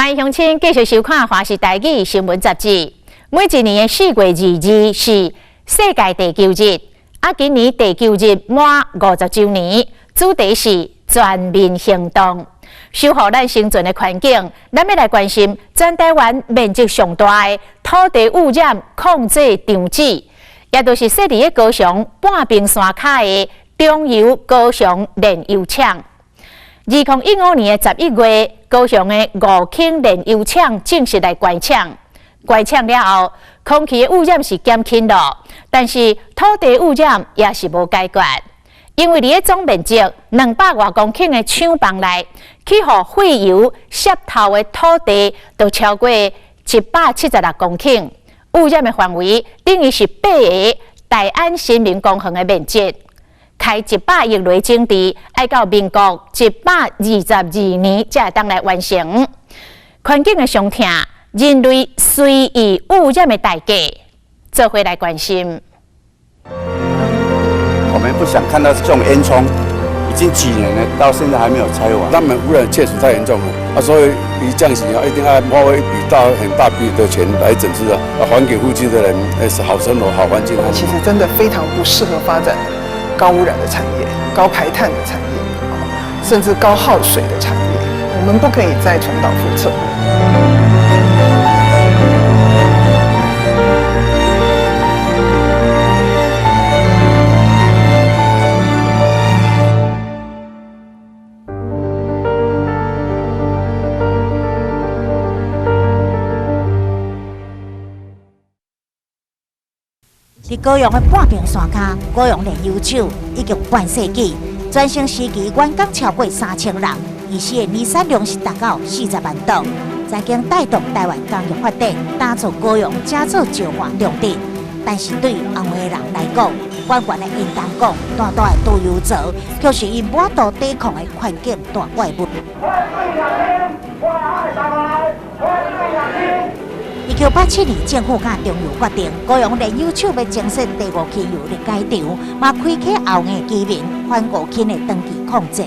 歡迎鄉親繼續收看《華視台語新聞雜誌》。每一年的4月22是世界地球日，啊，今年地球日滿50週年，主題是全民行動，守護咱生存的環境。咱欲來關心全台灣面積上大的土地污染控制場址，也就是設佇咧高雄半屏山跤的中油高雄煉油廠。2015年的11月，高雄的五輕煉油廠正式來關廠。關廠了後，空氣的污染是減輕了，但是土地污染也是無解決。因為佇咧總面積200外公頃的廠房內，去予廢油滲透的土地就超過176公頃，污染的範圍等於是八个大安森林公園的面積。開100億來整治，愛到民國122年才會當來完成。環境的傷痛，人類隨意污染的代價，做伙來關心。我們不想看到這種煙囪，已經幾年了，到現在還沒有拆完。他們污染確實太嚴重了，啊，所以伊這樣子一定要花一筆大很大筆的錢來整治啊，還給附近的人是好生活、好環境。其實真的非常不適合發展高污染的產業、高排碳的產業，甚至高耗水的產業，我們不可以再重蹈覆轍。佇高雄的半屏山跤，高雄煉油廠已經半世紀，全盛時期員工超過3000人，彼時的年產量是達到40萬噸，曾經帶動台灣工業發展，打造高雄這座石化重鎮。但是對後的人來講，懸懸的煙囱管，大大的儲油槽，卻是𪜶無法度抵抗的環境大怪物。1987年，政府佮中油決定，高雄煉油廠欲增設第五輕油裂解場，嘛開啟後硬居民反五輕的長期抗戰。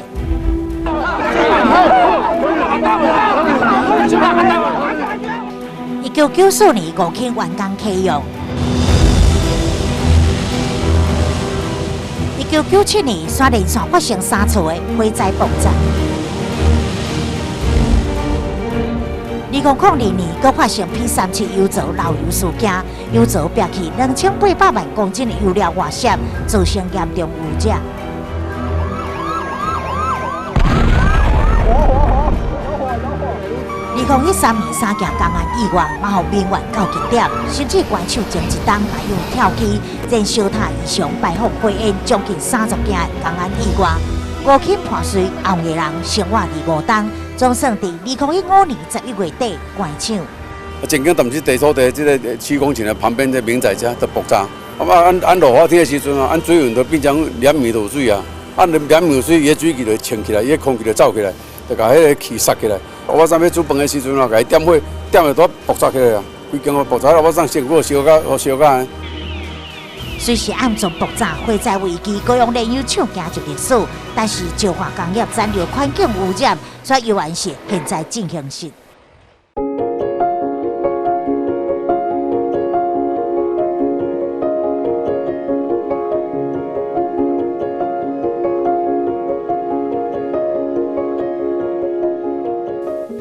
1994年，五輕完工啟用。1997年，煞連續發生三次的火災爆炸。2002年，閣發生 P37油槽漏油事件，油槽壁去2800萬公斤的油料外泄，造成嚴重污染。2013年三件工安意外，嘛予民怨到極點，甚至關廠前一冬嘛有跳機、燃燒塔異常排放火焰，將近30件的工安意外。五輕破碎，後藝人生活25冬，總算佇2015年11月底關廠。啊，前景但是地土地這个7公頃的旁邊的民宅遮都爆炸。啊，按按落雨天的時陣啊，按水溫都變成2米就有水啊，按2米有水，伊个水氣就衝起來，伊个空氣就走起來，就共彼个氣殺起來。我昨欲煮飯的時陣啊，共伊點火，點了都爆炸起來啊，規間屋爆炸了，我上辛苦燒甲燒甲。雖是暗藏爆炸、火災危機，高雄煉油廠行入歷史，但是石化工業殘留環境污染，卻依然是現在進行時。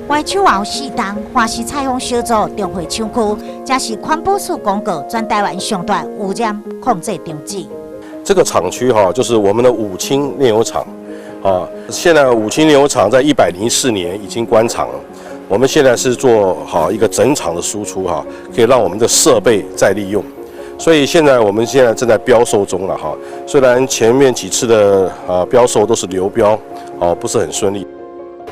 關廠後4冬，華視採訪小組重回廠區，這是環保署公告全台灣上大污染控制場址。這個廠區哈，就是我們的五輕煉油廠，啊，現在五輕煉油廠在104年已經關廠了。我們現在是做好一個整廠的輸出哈，可以讓我們的設備再利用。所以現在我們現在正在標售中了哈。雖然前面幾次的啊標售都是流標，哦，不是很順利。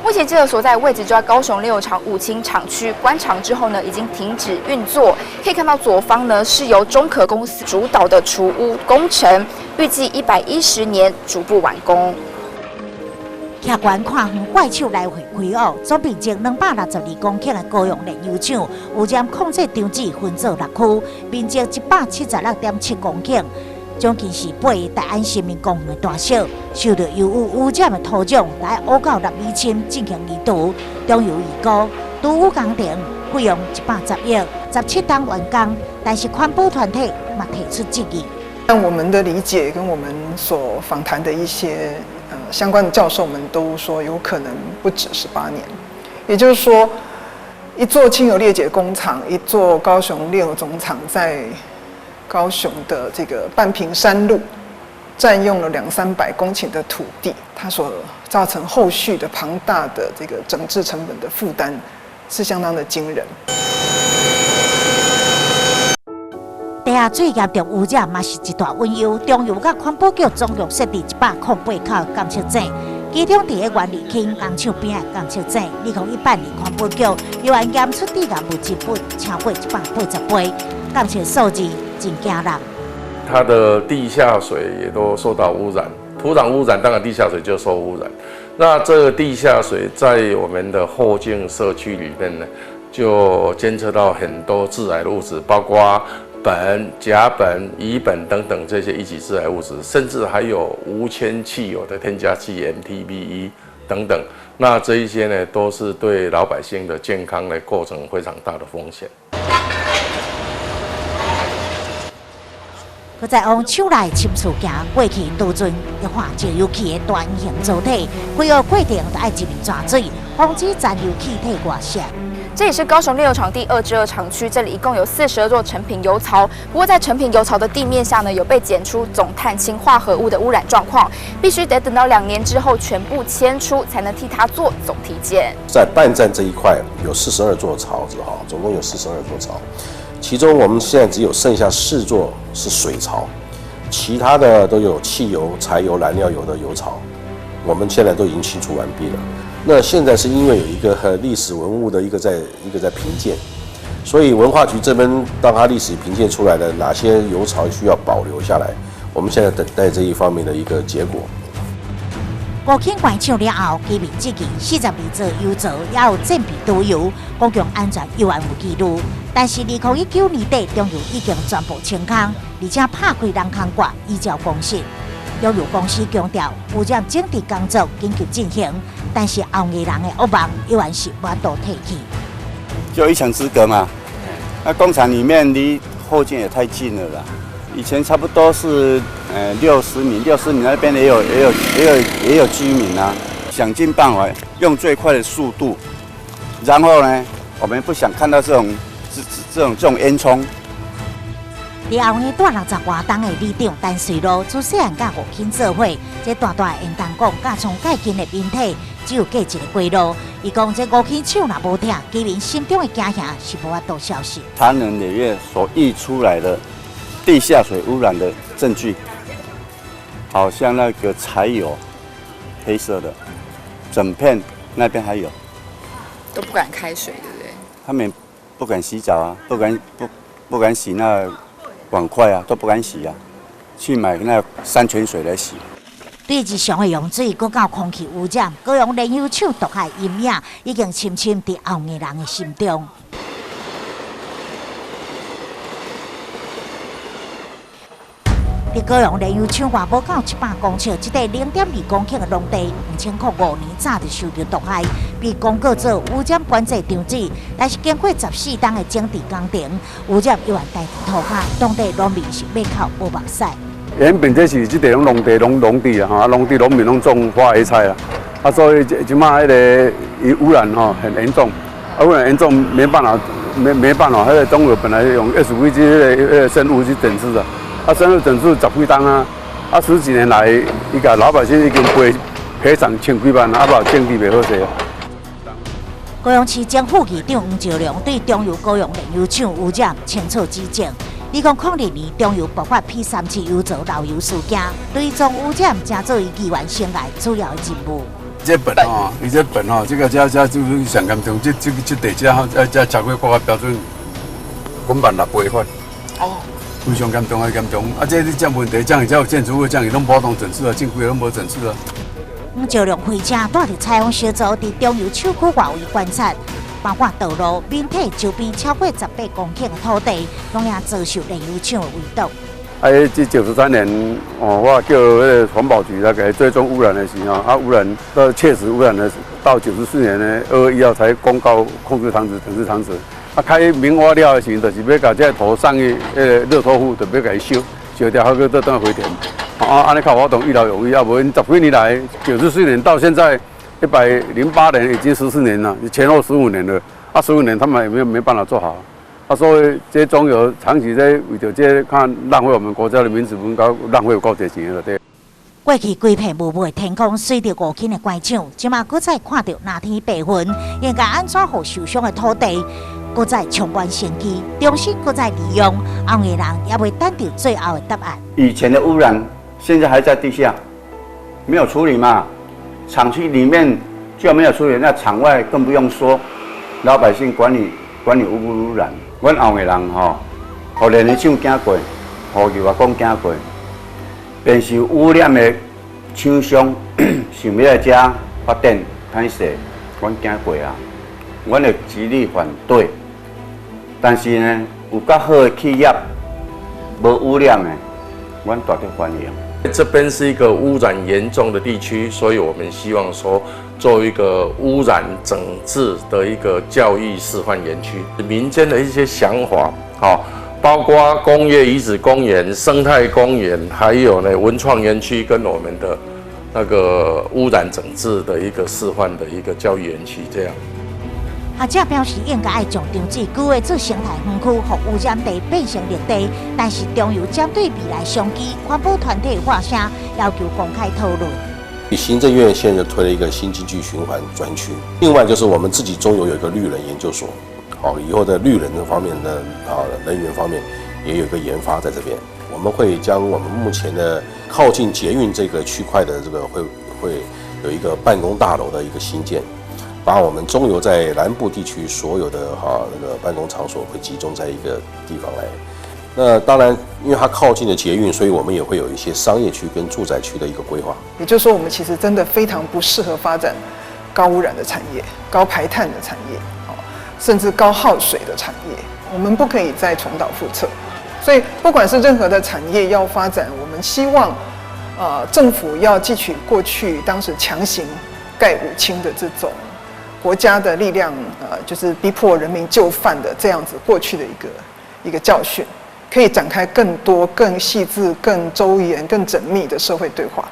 目前這個所在位置就在高雄煉油廠五輕廠區，關廠之後呢，已經停止運作。可以看到左方呢是由中可公司主導的除污工程，預計110年逐步完工。客觀看遠怪手來回開挖，總面積262公頃的高雄煉油廠污染控制場址分做6區，面積176.7公頃。將近是八个大安森林公園的大小，受到油污污染的土壤來挖到6米深進行移除。中油預估，除污工程費用110億，17冬完工，但是環保團體嘛提出質疑。但我們的理解跟我們所訪談的一些相關的教授們都說，有可能不止18年。也就是說，一座輕油裂解工廠，一座高雄煉油總廠，在高雄的這個半屏山路，佔用了兩三百公頃的土地，它所造成後續的龐大的這個整治成本的負擔是相當的驚人。地下水嚴重污染嘛是一大隱憂，中油佮環保局總共設置108口監測井，其中佇咧員林興工廠邊仔監測井，2018年環保局又按驗出致癌物質苯超過180倍，監測數字真驚人。它的地下水也都受到污染，土壤污染，當然地下水就受污染。那這個地下水在我們的後進社區裡面呢，就監測到很多致癌的物質，包括苯、甲苯、乙苯等等這些一級致癌物質，甚至還有無鉛汽油的添加劑 MTBE 等等。那這一些呢，都是對老百姓的健康呢構成非常大的風險。閣再往廠內深處行，過去貯存液化石油氣的大型槽體，開挖過程就愛入泉水，防止殘留氣體外泄。這也是高雄煉油廠第2之2廠區，這裡一共有42座成品油槽。不過在成品油槽的地面下呢，有被檢出總碳氫化合物的污染狀況，必須得等到2年之後全部遷出，才能替它做總體檢。在半站這一塊有四十二座槽子哈，總共有四十二座槽。其中我們現在只有剩下4座是水槽，其他的都有汽油、柴油、燃料油的油槽，我們現在都已經清除完畢了。那現在是因為有一個歷史文物的一個在評鑑，所以文化局這邊當它歷史評鑑出來的哪些油槽需要保留下來，我們現在等待這一方面的一個結果。五輕關廠了後，居民質疑42座油槽也有戰備貯油，公共安全猶原有疑慮。但是2019年底，中油已經全部清空，而且拍開人空蓋，依照公式。中油公司強調污染整治工作緊急進行，但是後藝人的惡夢猶原是無法度褪去。就一牆之隔嘛，那工廠裡面離後進也太近了啦。以前差不多是60米，60米那邊也有居民啊，想盡辦法用最快的速度，然後呢，我們不想看到這種煙囪。佇後呢，住60外冬的里長陳瑞樂，自細漢佮五輕做伙，這大大的煙囱管佮從蓋近的面體，只有隔一個街路。伊講這五輕廠若無拆，居民心中的驚嚇是無法度消失。長年累月所溢出來的地下水污染的證據，好像那個柴油，黑色的，整片那邊還有，都不敢開水，對不對？他們不敢洗澡啊，不敢洗那碗筷啊，都不敢洗啊，去買那山泉水來洗。對日常的用水，閣到空氣污染，高雄煉油廠毒害陰影，已經深深佇後藝人的心中。佇高雄煉油廠外無夠700公尺，這塊0.2公頃的農地，2005年早就受著毒害，被公告做污染管制場址。但是經過14冬的整治工程，污染猶原待佇塗跤，當地農民是欲哭無目屎。原本這是這塊攏農地，攏農地啊，吼，農地農民攏種花椰菜啊，啊，所以這這馬彼个伊污染吼很嚴重，啊，污染嚴重，沒辦法，沒辦法，彼個中油本來用 SVG 彼個生物去整治啊。啊，生物整治十幾冬啊，啊，十幾年來，伊共老百姓已經賠償千幾萬，啊，無整治袂好勢啊。高雄市前副議長黃石龍對中油高雄煉油廠污染清楚指證。2002年中油爆發 P37油槽漏油事件，追蹤污染成做伊議員生涯主要的任務。這苯吼，伊這苯吼，這個這就是上嚴重，這地這這超過國家標準，5萬6倍款。哦。非常嚴重啊，嚴重！啊，這你這問題，這樣才有建築物，這樣攏普通整治啊，政府攏無整治啊。黃石龍開車帶著採訪小組，佇中油廠區外圍觀察，包括道路、面體周邊超過18公頃的土地，攏也遭受煉油廠的圍堵。啊，這93年，哦，我叫彼個環保局來共追蹤污染的時候，啊，污染，確實污染的。到94年呢，2月1號才公告控制廠址、整治廠址。啊，開明挖了的時陣，就是欲共這个土送去彼个熱托府，就欲共伊燒，燒掉後閣倒轉回填。啊，按呢較有法度一勞永逸。啊，無𪜶十幾年來，九十四年到現在108年，已經14年了，前後十五年了。啊，十五年他們也沒有沒辦法做好。啊，所以這中油長期在為著這個看浪費我們國家的民脂民膏，浪費有夠濟錢了，對。過去規片霧霧的天空，隨著五輕的關廠，這馬閣再看著藍天白雲，應該按怎予受傷的土地閣再充滿生機，重新閣再利用？後的人猶未等著最後的答案。以前的污染現在還在地下，沒有處理嘛？廠區裡面就沒有處理，那廠外更不用說。老百姓管你管你污不污染？阮後的人吼，予煉油廠行過，予油啊講行過，便是污染的廠商想欲來遮發電，歹勢，阮行過啊，阮會極力反對。但是呢，有較好的企業，無污染的，阮大力歡迎。這邊是一個污染嚴重的地區，所以我們希望說做一個污染整治的一個教育示範園區。民間的一些想法，包括工業遺址公園、生態公園，還有呢文創園區，跟我們的那個污染整治的一個示範的一個教育園區，這樣。學者表示，應該愛將廠址規劃做生態園區，予污染地變成綠地。但是中油針對未來商機，環保團體發聲，要求公開討論。行政院現在推了一個新經濟循環專區，另外就是我們自己中油有一個綠能研究所，好，以後的綠能方面的啊能源方面也有一個研發在這邊。我們會將我們目前的靠近捷運這個區塊的這個會有一個辦公大樓的一個興建。把我們中油在南部地區所有的哈那個辦公場所會集中在一個地方來。那當然，因為它靠近了捷運，所以我們也會有一些商業區跟住宅區的一個規劃。也就是說，我們其實真的非常不適合發展高污染的產業、高排碳的產業，甚至高耗水的產業。我們不可以再重蹈覆轍。所以，不管是任何的產業要發展，我們希望，政府要汲取過去當時強行蓋五輕的這種國家的力量，就是逼迫人民就範的這樣子過去的一個教訓，可以展開更多、更細緻、更周延、更縝密的社會對話。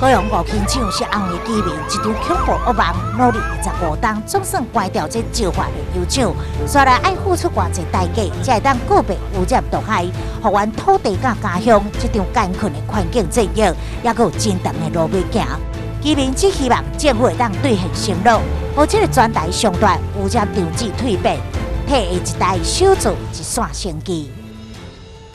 高雄五輕廠是紅的居民一場恐怖噩夢，努力25冬，總算關掉這石化煉油廠，煞來愛付出偌濟代價，才會當告別污染毒害，復原土地佮家鄉這場艱困的環境戰役，猶閣有真長的路欲行。居民只希望政府會當兌現承諾，予這个全台上大污染場址蛻變，替下一代守住一線生機。